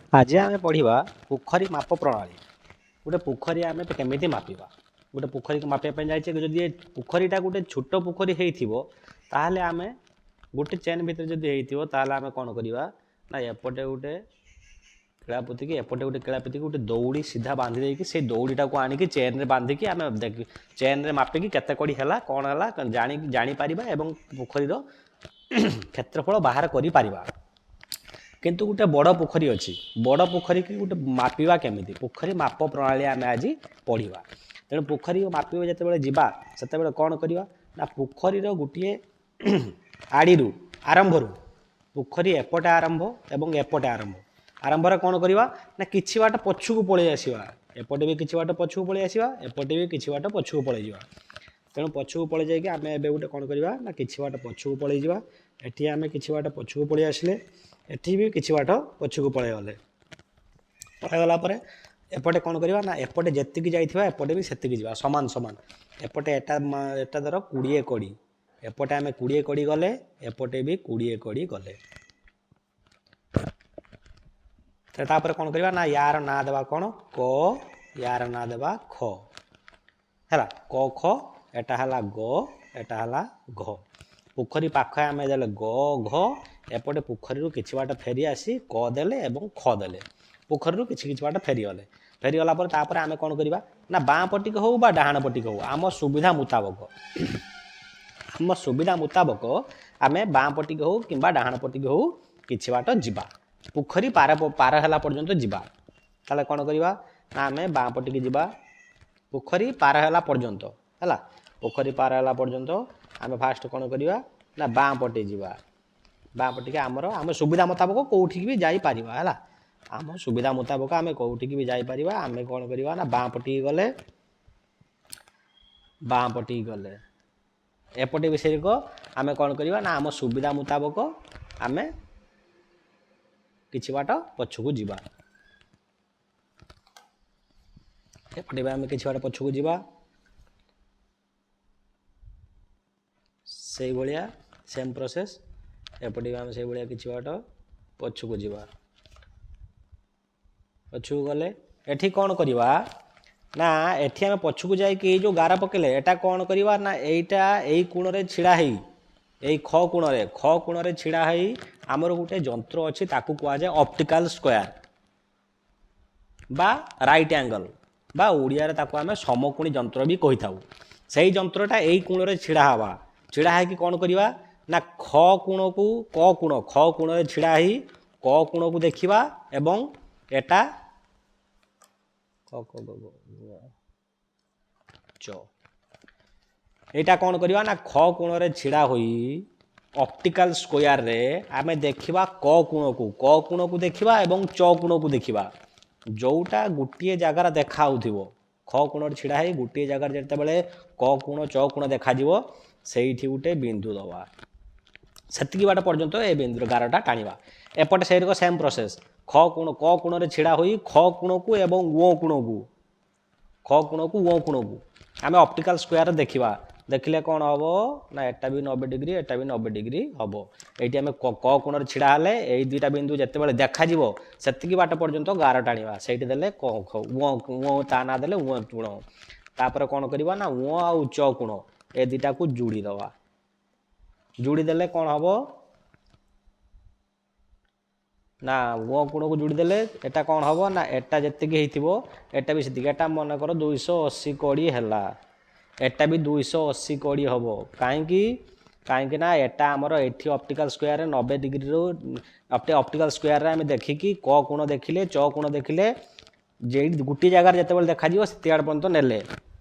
ଆଜି ଆମେ ପଢ଼ିବା ପୋଖରୀ ମାପ ପ୍ରଣାଳୀ। ଗୋଟେ ପୋଖରୀ ଆମେ କେମିତି ମାପିବା? ଗୋଟେ ପୋଖରୀକୁ ମାପିବା ପାଇଁ ଯାଇଛେ। ଯଦି ଏ ପୋଖରୀଟା ଗୋଟେ ଛୋଟ ପୋଖରୀ ହେଇଥିବ, ତାହେଲେ ଆମେ ଗୋଟେ ଚେନ୍ ଭିତରେ ଯଦି ହେଇଥିବ, ତାହେଲେ ଆମେ କ'ଣ କରିବା ନା ଏପଟେ ଗୋଟେ କିଳା ପୋତିକି, ଏପଟେ ଗୋଟେ କିଳା ପୋତିକି, ଗୋଟେ ଦଉଡ଼ି ସିଧା ବାନ୍ଧି ଦେଇକି, ସେଇ ଦଉଡ଼ିଟାକୁ ଆଣିକି ଚେନ୍ରେ ବାନ୍ଧିକି ଆମେ ଦେଖି ଚେନ୍ରେ ମାପିକି କେତେ କଡ଼ି ହେଲା, କ'ଣ ହେଲା ଜାଣିପାରିବା ଏବଂ ପୋଖରୀର କ୍ଷେତ୍ରଫଳ ବାହାର କରିପାରିବା। କିନ୍ତୁ ଗୋଟେ ବଡ଼ ପୋଖରୀ ଅଛି, ବଡ଼ ପୋଖରୀକି ଗୋଟେ ମାପିବା କେମିତି? ପୋଖରୀ ମାପ ପ୍ରଣାଳୀ ଆମେ ଆଜି ପଢ଼ିବା। ତେଣୁ ପୋଖରୀ ମାପିବା ଯେତେବେଳେ ଯିବା, ସେତେବେଳେ କ'ଣ କରିବା ନା ପୋଖରୀର ଗୋଟିଏ ଆଡ଼ିରୁ, ଆରମ୍ଭରୁ, ପୋଖରୀ ଏପଟେ ଆରମ୍ଭ ଏବଂ ଏପଟେ ଆରମ୍ଭ, ଆରମ୍ଭରେ କ'ଣ କରିବା ନା କିଛି ବାଟ ପଛକୁ ପଳେଇ ଆସିବା। ଏପଟେ ବି କିଛି ବାଟ ପଛକୁ ପଳେଇ ଆସିବା, ଏପଟେ ବି କିଛି ବାଟ ପଛକୁ ପଳେଇ ଯିବା। ତେଣୁ ପଛକୁ ପଳେଇ ଯାଇକି ଆମେ ଏବେ ଗୋଟେ କ'ଣ କରିବା ନା କିଛି ବାଟ ପଛକୁ ପଳେଇ ଯିବା। ଏଠି ଆମେ କିଛି ବାଟ ପଛକୁ ପଳେଇ ଆସିଲେ, ଏଠି ବି କିଛି ବାଟ ପଛକୁ ପଳେଇଗଲେ। ପଳେଇଗଲା ପରେ ଏପଟେ କ'ଣ କରିବା ନା ଏପଟେ ଯେତିକି ଯାଇଥିବା, ଏପଟେ ବି ସେତିକି ଯିବା, ସମାନ ସମାନ। ଏପଟେ ଏଟା ଧର 20 କଡ଼ି, ଏପଟେ ଆମେ 20 କଡ଼ି ଗଲେ, ଏପଟେ ବି 20 କଡ଼ି ଗଲେ। ତାପରେ କ'ଣ କରିବା ନା ୟାର ନାଁ ଦେବା କ'ଣ? କ। ୟାର ନାଁ ଦେବା ଖ। ହେଲା କ ଖ, ଏଟା ହେଲା ଗ, ଏଟା ହେଲା ଘ। ପୋଖରୀ ପାଖ ଆମେ ଦେଲେ ଗ ଘ। ଏପଟେ ପୋଖରୀରୁ କିଛି ବାଟ ଫେରି ଆସି କ ଦେଲେ ଏବଂ ଖ ଦେଲେ। ପୋଖରୀରୁ କିଛି କିଛି ବାଟ ଫେରିଗଲେ। ଫେରିଗଲା ପରେ ତାପରେ ଆମେ କ'ଣ କରିବା ନା ବାଁ ପଟିକି ହଉ ବା ଡାହାଣ ପଟିକି ହଉ, ଆମ ସୁବିଧା ମୁତାବକ ଆମେ ବାଁ ପଟିକି ହଉ କିମ୍ବା ଡାହାଣ ପଟିକି ହଉ କିଛି ବାଟ ଯିବା, ପୋଖରୀ ପାର ପାର ହେଲା ପର୍ଯ୍ୟନ୍ତ ଯିବା। ତାହେଲେ କ'ଣ କରିବା ନା ଆମେ ବାଁ ପଟିକି ଯିବା ପୋଖରୀ ପାର ହେଲା ପର୍ଯ୍ୟନ୍ତ। ହେଲା, ପୋଖରୀ ପାର ହେଲା ପର୍ଯ୍ୟନ୍ତ ଆମେ ଫାଷ୍ଟ କ'ଣ କରିବା ନା ବାଁ ପଟେ ଯିବା। ବାଁ ପଟିକି ଆମର ଆମ ସୁବିଧା ମୁତାବକ କେଉଁଠିକି ବି ଯାଇପାରିବା। ହେଲା, ଆମ ସୁବିଧା ମୁତାବକ ଆମେ କେଉଁଠିକି ବି ଯାଇପାରିବା। ଆମେ କ'ଣ କରିବା ନା ବାଁ ପଟିକି ଗଲେ, ବାଁ ପଟିକି ଗଲେ, ଏପଟେ ବି ସେରକ ଆମେ କ'ଣ କରିବା ନା ଆମ ସୁବିଧା ମୁତାବକ ଆମେ କିଛି ବାଟ ପଛକୁ ଯିବା। ଏପଟେ ବି ଆମେ କିଛି ବାଟ ପଛକୁ ଯିବା, ସେଇଭଳିଆ ସେମ୍ ପ୍ରୋସେସ୍। ଏପଟେ ବି ଆମେ ସେଇଭଳିଆ କିଛି ବାଟ ପଛକୁ ଯିବା। ପଛକୁ ଗଲେ ଏଠି କ'ଣ କରିବା ନା ଏଠି ଆମେ ପଛକୁ ଯାଇକି ଏଇ ଯେଉଁ ଗାର ପକେଇଲେ, ଏଟା କ'ଣ କରିବା ନା ଏଇଟା ଏଇ କୋଣରେ ଛିଡ଼ା ହେଇ, ଏଇ ଖ କୋଣରେ ଛିଡ଼ା ହେଇ ଆମର ଗୋଟେ ଯନ୍ତ୍ର ଅଛି, ତାକୁ କୁହାଯାଏ ଅପ୍ଟିକାଲ ସ୍କୋୟାର ବା ରାଇଟ୍ ଆଙ୍ଗଲ ବା ଓଡ଼ିଆରେ ତାକୁ ଆମେ ସମକୋଣୀ ଯନ୍ତ୍ର ବି କହିଥାଉ। ସେଇ ଯନ୍ତ୍ରଟା ଏଇ କୋଣରେ ଛିଡ଼ା ହେବା। ଛିଡ଼ା ହେଇକି କ'ଣ କରିବା ନା ଖ କୋଣକୁ, କ କୋଣ, ଖ କୋଣରେ ଛିଡ଼ା ହେଇ କ କୋଣକୁ ଦେଖିବା ଏବଂ ଏଟା କ କ ଗ ଗ ଚ, ଏଇଟା କ'ଣ କରିବା ନା ଖ କୋଣରେ ଛିଡ଼ା ହୋଇ ଅପ୍ଟିକାଲ ସ୍କୋୟାରରେ ଆମେ ଦେଖିବା କ କୋଣକୁ, କ କୋଣକୁ ଦେଖିବା ଏବଂ ଚ କୋଣକୁ ଦେଖିବା। ଯେଉଁଟା ଗୋଟିଏ ଜାଗାରେ ଦେଖା ହେଉଥିବ, ଖ କୋଣରେ ଛିଡ଼ା ହେଇ ଗୋଟିଏ ଜାଗାରେ ଯେତେବେଳେ କ କୋଣ ଚ କୋଣ ଦେଖାଯିବ, ସେଇଠି ଗୋଟେ ବିନ୍ଦୁ ଦେବା। ସେତିକି ବାଟ ପର୍ଯ୍ୟନ୍ତ ଏ ବିନ୍ଦୁର ଗାରଟା ଟାଣିବା। ଏପଟେ ସେଇରକ ସେମ୍ ପ୍ରୋସେସ୍, ଖ କୋଣ, କ କୋଣରେ ଛିଡ଼ା ହୋଇ ଖ କୋଣକୁ ଏବଂ ଓ କୋଣକୁ, ଖ କୋଣକୁ ଓ କୋଣକୁ ଆମେ ଅପ୍ଟିକାଲ ସ୍କୋୟାର ଦେଖିବା। ଦେଖିଲେ କ'ଣ ହେବ ନା ଏଟା ବି 90 ଡିଗ୍ରୀ, ଏଟା ବି 90 ଡିଗ୍ରୀ ହେବ। ଏଇଠି ଆମେ କ କୋଣରେ ଛିଡ଼ା ହେଲେ ଏଇ ଦୁଇଟା ବିନ୍ଦୁ ଯେତେବେଳେ ଦେଖାଯିବ, ସେତିକି ବାଟ ପର୍ଯ୍ୟନ୍ତ ଗାର ଟାଣିବା। ସେଇଠି ଦେଲେ କ ଖ ଓ, ତା ନାଁ ଦେଲେ ଓ କୋଣ। ତାପରେ କ'ଣ କରିବା ନା ଓ ଆଉ ଚ କୋଣ ଏ ଦୁଇଟାକୁ ଯୋଡ଼ି ଦେବା। ଯୋଡ଼ି ଦେଲେ କ'ଣ ହେବ ନା ଓ କୋଣକୁ ଯୋଡ଼ି ଦେଲେ ଏଟା କ'ଣ ହେବ ନା ଏଟା ଯେତିକି ହେଇଥିବ, ଏଟା ବି ସେତିକି। ଏଟା ମନେକର 280 କଡ଼ି ହେଲା, ଏଟା ବି 280 କଡ଼ି ହେବ। କାହିଁକି? କାହିଁକି ନା ଏଟା ଆମର ଏଠି ଅପ୍ଟିକାଲ ସ୍କୋୟାରରେ 90 ଡିଗ୍ରୀରୁ, ଅପ୍ଟିକାଲ ସ୍କୋୟାରରେ ଆମେ ଦେଖିକି କ କୋଣ ଦେଖିଲେ, ଚ କୋଣ ଦେଖିଲେ, ଯେଇଠି ଗୋଟିଏ ଜାଗାରେ ଯେତେବେଳେ ଦେଖାଯିବ, ସେତିକି ପର୍ଯ୍ୟନ୍ତ ନେଲେ।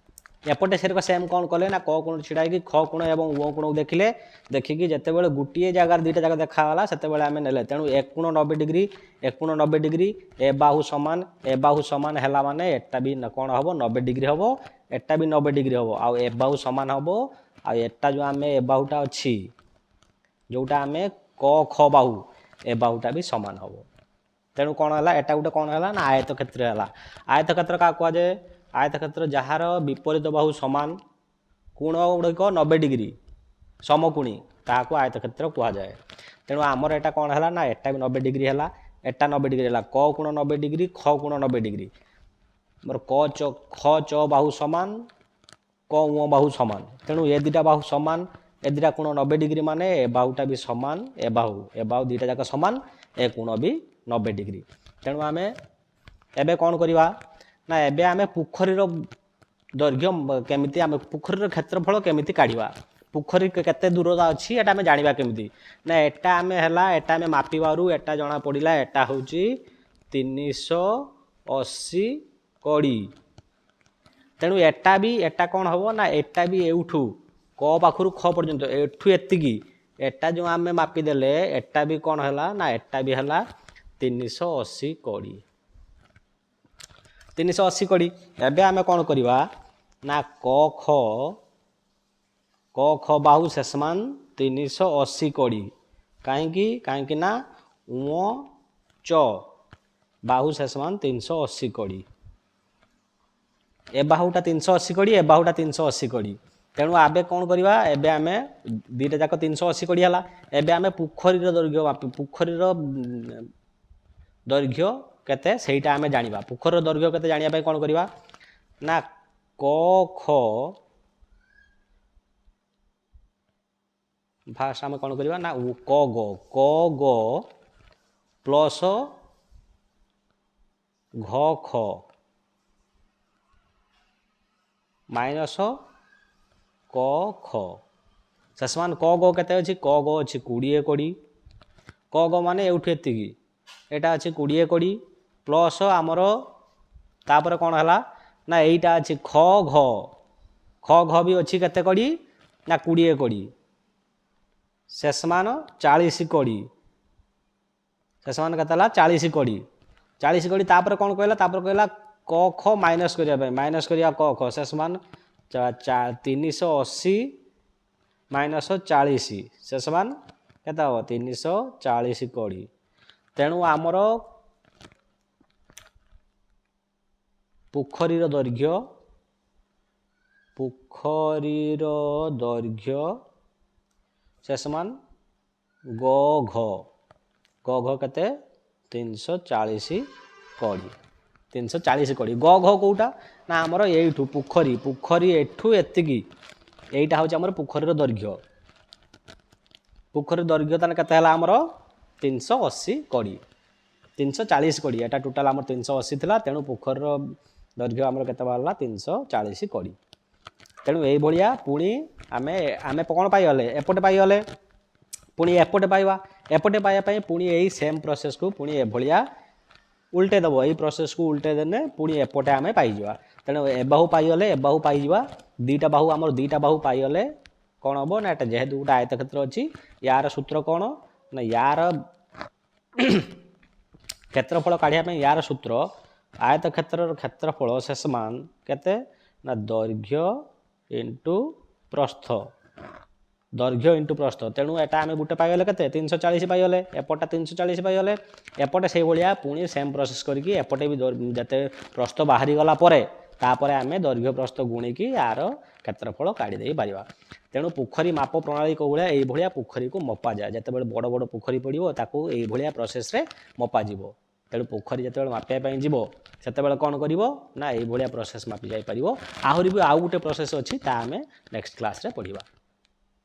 ଏପଟେ ସେରକ ସେମ୍ କ'ଣ କଲେ ନା କ କୋଣ ଛିଡ଼ା ହେଇକି ଖ କୋଣ ଏବଂ ଓ କୋଣକୁ ଦେଖିଲେ। ଦେଖିକି ଯେତେବେଳେ ଗୋଟିଏ ଜାଗାରେ ଦୁଇଟା ଜାଗା ଦେଖାଗଲା, ସେତେବେଳେ ଆମେ ନେଲେ। ତେଣୁ ଏକ କୋଣ 90 ଡିଗ୍ରୀ, ଏକ କୋଣ 90 ଡିଗ୍ରୀ, ଏ ବାହୁ ସମାନ, ଏ ବାହୁ ସମାନ ହେଲା ମାନେ ଏଟା ବି କ'ଣ ହେବ? 90 ଡିଗ୍ରୀ ହେବ। ଏଟା ବି 90 ଡିଗ୍ରୀ ହେବ ଆଉ ଏ ବାହୁ ସମାନ ହେବ। ଆଉ ଏଟା ଯେଉଁ ଆମେ ଏ ବାହୁଟା ଅଛି, ଯେଉଁଟା ଆମେ କ ଖ ବାହୁ, ଏ ବାହୁଟା ବି ସମାନ ହେବ। ତେଣୁ କ'ଣ ହେଲା? ଏଟା ଗୋଟେ କ'ଣ ହେଲା ନା ଆୟତ କ୍ଷେତ୍ର ହେଲା। ଆୟତ କ୍ଷେତ୍ର କାହାକୁ କୁହାଯାଏ? ଆୟତ କ୍ଷେତ୍ର ଯାହାର ବିପରୀତ ବାହୁ ସମାନ, କୋଣ ଗୁଡ଼ିକ 90 ଡିଗ୍ରୀ, ସମକୋଣୀ, ତାହାକୁ ଆୟତ କ୍ଷେତ୍ର କୁହାଯାଏ। ତେଣୁ ଆମର ଏଟା କ'ଣ ହେଲା ନା ଏଟା ବି 90 ଡିଗ୍ରୀ ହେଲା, ଏଟା 90 ଡିଗ୍ରୀ ହେଲା। କ କୋଣ 90 ଡିଗ୍ରୀ, ଖ କୋଣ 90 ଡିଗ୍ରୀ। ଆମର କ ଚ ଖ ଚ ବାହୁ ସମାନ କ ଉଁ ବାହୁ ସମାନ, ତେଣୁ ଏ ଦୁଇଟା ବାହୁ ସମାନ, ଏ ଦୁଇଟା କୋଣ 90 ଡିଗ୍ରୀ ମାନେ ଏ ବାହୁଟା ବି ସମାନ, ଏ ବାହୁ ଦୁଇଟା ଯାକ ସମାନ, ଏ କୋଣ ବି 90 ଡିଗ୍ରୀ। ତେଣୁ ଆମେ ଏବେ କ'ଣ କରିବା ନା, ଏବେ ଆମେ ପୋଖରୀର ଦୈର୍ଘ୍ୟ କେମିତି, ଆମେ ପୋଖରୀର କ୍ଷେତ୍ରଫଳ କେମିତି କାଢ଼ିବା? ପୋଖରୀ କେତେ ଦୂରତା ଅଛି ଏଟା ଆମେ ଜାଣିବା କେମିତି? ନା, ଏଟା ଆମେ ହେଲା, ଏଟା ଆମେ ମାପିବାରୁ ଏଟା ଜଣା ପଡ଼ିଲା, ଏଟା ହେଉଛି 380 କଡ଼ି। ତେଣୁ ଏଟା ବି, ଏଟା କ'ଣ ହେବ ନା, ଏଟା ବି ଏଉଠୁ କ ପାଖରୁ ଖ ପର୍ଯ୍ୟନ୍ତ, ଏଠୁ ଏତିକି, ଏଟା ଯେଉଁ ଆମେ ମାପିଦେଲେ, ଏଟା ବି କ'ଣ ହେଲା ନା, ଏଟା ବି ହେଲା 380 କଡ଼ି, 380 କଡ଼ି। ଏବେ ଆମେ କ'ଣ କରିବା ନା, କ ଖ, କ ଖ ବାହୁ ଶେଷମାନ 380 କଡ଼ି। କାହିଁକି? କାହିଁକି ନା ଉଁ ଚ ବାହୁ ଶେଷମାନ 380 କଡ଼ି। ଏ ବାହୁଟା 380 କଡ଼ି, ଏ ବାହୁଟା 380 କଡ଼ି। ତେଣୁ ଏବେ କ'ଣ କରିବା? ଏବେ ଆମେ ଦୁଇଟା ଯାକ 380 କଡ଼ି ହେଲା। ଏବେ ଆମେ ପୋଖରୀର ଦୈର୍ଘ୍ୟ ମାପି, ପୋଖରୀର ଦୈର୍ଘ୍ୟ କେତେ ସେଇଟା ଆମେ ଜାଣିବା। ପୋଖରୀର ଦୈର୍ଘ୍ୟ କେତେ ଜାଣିବା ପାଇଁ କ'ଣ କରିବା ନା, କ ଖ ଫାଷ୍ଟ ଆମେ କ'ଣ କରିବା ନା, କ ଗ, କ ଗ ପ୍ଲସ୍ ଘ ଖ ମାଇନସ୍ କ ଖ ଶେଷମାନ। କ ଗ କେତେ ଅଛି? କ ଗ ଅଛି 20 କଡ଼ି। କ ଗ ମାନେ ଏଉଠୁ ଏତିକି, ଏଇଟା ଅଛି 20 କଡ଼ି। ପ୍ଲସ୍ ଆମର ତାପରେ କ'ଣ ହେଲା ନା, ଏଇଟା ଅଛି ଖ ଘ, ଖ ଘ ବି ଅଛି କେତେ କଡ଼ି ନା 20 କଡ଼ି। ଶେଷମାନ 40 କଡ଼ି। ଶେଷମାନ କେତେ ହେଲା? 40 କଡ଼ି, 40 କଡ଼ି। ତାପରେ କ'ଣ କହିଲା? ତାପରେ କହିଲା କ ଖ ମାଇନସ୍ କରିବା ପାଇଁ। ମାଇନସ୍ କରିବା କ ଖ, ଶେଷମାନ 380 ମାଇନସ୍ 40, ଶେଷମାନ କେତେ ହେବ? 340 କଡ଼ି। ତେଣୁ ଆମର ପୋଖରୀର ଦୈର୍ଘ୍ୟ, ପୋଖରୀର ଦୈର୍ଘ୍ୟ ଶେଷମାନ ଗ ଘ, ଗ ଘ କେତେ? 340 କଡ଼ି, 340 କଡ଼ି। ଗ ଘ କେଉଁଟା ନା, ଆମର ଏଇଠୁ ପୋଖରୀ, ପୋଖରୀ ଏଠୁ ଏତିକି, ଏଇଟା ହେଉଛି ଆମର ପୋଖରୀର ଦୈର୍ଘ୍ୟ। ପୋଖରୀର ଦୈର୍ଘ୍ୟ ତାହେଲେ କେତେ ହେଲା ଆମର? 380 କଡ଼ି, 340 କଡ଼ି। ଏଟା ଟୋଟାଲ୍ ଆମର 380 ଥିଲା, ତେଣୁ ପୋଖରୀର ଦୈର୍ଘ୍ୟ ଆମର କେତେ ବାହାରିଲା? 340 କଡ଼ି। ତେଣୁ ଏଇଭଳିଆ ପୁଣି ଆମେ କ'ଣ ପାଇଗଲେ? ଏପଟେ ପାଇଗଲେ, ପୁଣି ଏପଟେ ପାଇବା। ଏପଟେ ପାଇବା ପାଇଁ ପୁଣି ଏଇ ସେମ୍ ପ୍ରୋସେସ୍କୁ ପୁଣି ଏଭଳିଆ ଉଲ୍ଟେଇ ଦେବ। ଏଇ ପ୍ରୋସେସ୍କୁ ଉଲ୍ଟେଇ ଦେଲେ ପୁଣି ଏପଟେ ଆମେ ପାଇଯିବା। ତେଣୁ ଏ ବାହୁ ପାଇଗଲେ, ଏ ବାହୁ ପାଇଯିବା, ଦୁଇଟା ବାହୁ, ଆମର ଦୁଇଟା ବାହୁ ପାଇଗଲେ କ'ଣ ହେବ ନା, ଏଟା ଯେହେତୁ ଗୋଟେ ଆୟତକ୍ଷେତ୍ର ଅଛି, ୟାର ସୂତ୍ର କ'ଣ ନା, ୟାର କ୍ଷେତ୍ରଫଳ କାଢ଼ିବା ପାଇଁ ୟାର ସୂତ୍ର, ଆୟତକ୍ଷେତ୍ରର କ୍ଷେତ୍ରଫଳ ଶେଷମାନ କେତେ ନା, ଦୈର୍ଘ୍ୟ ଇଣ୍ଟୁ ପ୍ରସ୍ଥ, ଦୈର୍ଘ୍ୟ ଇଣ୍ଟୁ ପ୍ରସ୍ଥ। ତେଣୁ ଏଟା ଆମେ ଗୋଟେ ପାଇଗଲେ କେତେ? 340 ପାଇଗଲେ। ଏପଟଟା 340 ପାଇଗଲେ। ଏପଟେ ସେଇଭଳିଆ ପୁଣି ସେମ୍ ପ୍ରୋସେସ୍ କରିକି ଏପଟେ ବି ଯେତେ ପ୍ରସ୍ଥ ବାହାରିଗଲା ପରେ, ତାପରେ ଆମେ ଦୈର୍ଘ୍ୟ ପ୍ରସ୍ଥ ଗୁଣିକି ୟାର କ୍ଷେତ୍ରଫଳ କାଢ଼ି ଦେଇପାରିବା। ତେଣୁ ପୋଖରୀ ମାପ ପ୍ରଣାଳୀ କେଉଁ ଭଳିଆ? ଏଇଭଳିଆ ପୋଖରୀକୁ ମପାଯାଏ। ଯେତେବେଳେ ବଡ଼ ବଡ଼ ପୋଖରୀ ପଡ଼ିବ, ତାକୁ ଏଇଭଳିଆ ପ୍ରୋସେସ୍ରେ ମପାଯିବ। ତେଣୁ ପୋଖରୀ ଯେତେବେଳେ ମାପିବା ପାଇଁ ଯିବ, ସେତେବେଳେ କ'ଣ କରିବ ନା, ଏଇଭଳିଆ ପ୍ରୋସେସ୍ ମାପି ଯାଇପାରିବ। ଆହୁରି ବି ଆଉ ଗୋଟେ ପ୍ରୋସେସ୍ ଅଛି, ତା ଆମେ ନେକ୍ସଟ କ୍ଲାସ୍ରେ ପଢ଼ିବା।